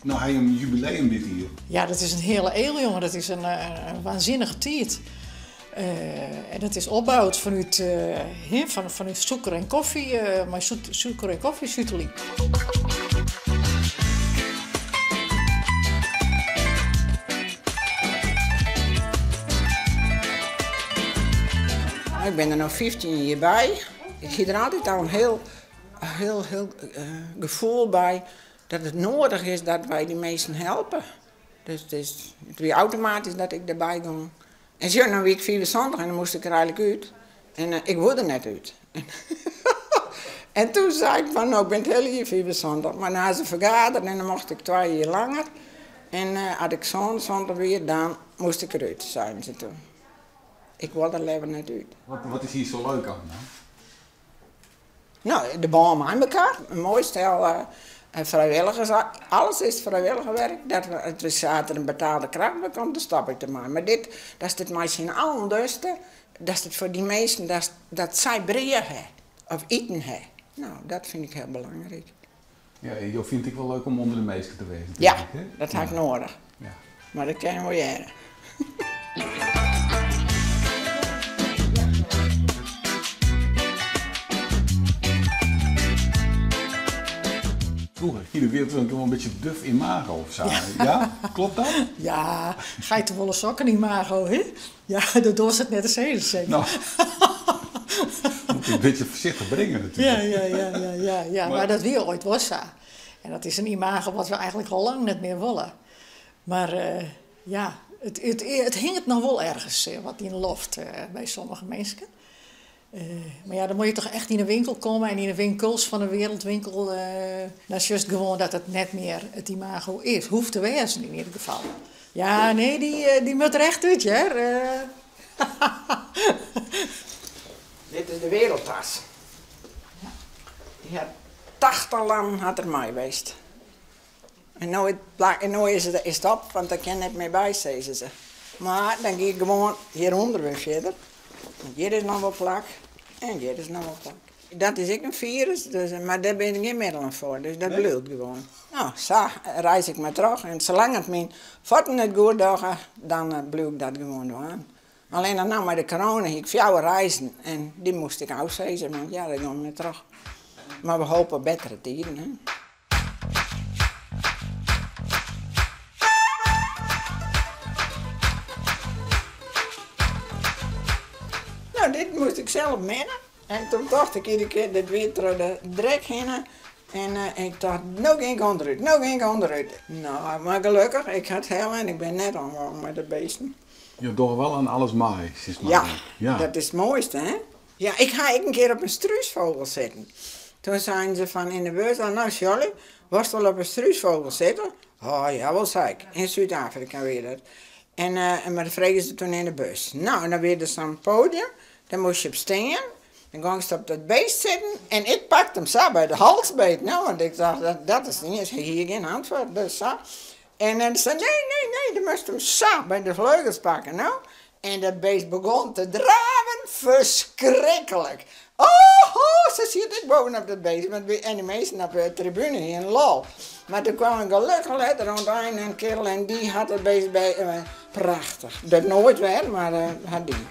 No ha jim in jubileum dit jier. Ja, dat is in hiele eal, jonge. Dat is in waansinnige tiid. En dat is opboud fanút, fanút sûker en kofje, mei sûker en kofje sutelje. Ik bin der no 15 jier by. Ik hie der altyd al in hiel, hiel, hiel gefoel by dat it noadich is dat wy dy minsken helpe. Dus it is, it wie automatysk dat ik derby gong. En sjoch, no wie ik 75 en dan moast ik der eigenlik út. En ik woe der net út. En toen sei ik fan, no, ik bin it hiele jier 75. Mar dan ha se fergadere en dan mocht ik twa jier langer. En as ik 77 wie, dan moast ik derút, seinen se toen. Ik wol der leaver net út. Wat is hjir sa leuk oan dan? No, de bân mei mekaar. In moai stel frijwilligers. Alles is frijwilligerwerk. Dat we, as der in betaalde kracht by komt, dan stop ik dermei. Mar dit, datst it mei syn allen dochst, datst it foar dy minsken, dat sy brea ha of iten ha. No, dat fyn ik hiel belangryk. Ja, en jo fine it ek wol leuk om ûnder de minsken te wêzen, tink ik, hè? Ja, dat ha ik noadich. Ja. Mar dat kin je wol hearre. Froeger hie de Wereldwinkel wol in bytsje duf imago of sa. Ja? Kloppet dat? Ja, geitewolle sokken imago, hè? Ja, dat doarst it net te sizzen, seker. No, moet in bytsje foarsichtich bringe natuerlik. Ja, ja, ja, ja, ja. Mar dat wie oait wol sa. En dat is in imago wat we eigenlik al lang net mear wolle. Mar ja, it hinget noch wol ergens wat yn 'e loft by sommige minsken. Mar ja, dan moatte je toch echt yn 'e winkel komme en yn 'e winkels fan de Wereldwinkel, dan sjochst gewoan dat it net mear it imago is. Hoecht te wêzen yn ieder gefal. Ja, nee, dy moat der echt út, hear. Dit is de wereldtas. Dy hat 80 lannen hat er mei west. En no en no is it op, want der kin net mear by, sizze se. Mar dan gean ik gewoan hjirûnder wer fierder. Want hjir is noch wol plak en hjir is noch wol plak. Dat is ek in firus, dus, mar dêr binne gjin middelen foar, dus dat bliuwt gewoan. No, sa reis ik mar troch en salang't it myn fuotten it goed dogge, dan bliuw ik dat gewoan dwaan. Allinnich no mei de corona hie ik fjouwer reizen en dy moast ik ôfsizze, want ja, dat gong net troch. Mar we hope op bettere tiden, hè. No, dit moast ik sels menne. En toen tocht ik iedere kear, dit wie troch de drek hinne. En ik tocht, no gean ik ûnderút, no gean ik ûnderút. No, mar gelokkich, ik ha it helle en ik bin net omgongen mei de beesten. Jo dogge wol oan alles mei, sis mar. Ja, dat is it moaiste, hè? Ja, ik ha ek in kear op in strúsfogel sitten. Toen seinen se fan yn de bus al, no Sjolly, wolst wol op in strúsfogel sitte? Oh jawel, sei ik. In Súd-Afrika wie dat. En mar dat fregen se toen yn de bus. No, en dan wie der sa'n podium, dêr moast je op stean. Dan gongst op dat beest sitten en ik pakte him sa by de hals beet. No, want ik tocht, dat is niet, hy hie gjin antwurd, dus sa. En dan sei nee, nee, nee, do moatst him sa by de fleugels pakke, no. En dat beest begûn te draven, ferskriklik. Oh, oh, sa siet ik bovenop dat beest, en dy minsken op de tribune hiene lol. Mar doe kwam der gelokkich letter oan it ein in kerel en dy hat dat beest by, prachtich. Dat noait wer, mar hat dien.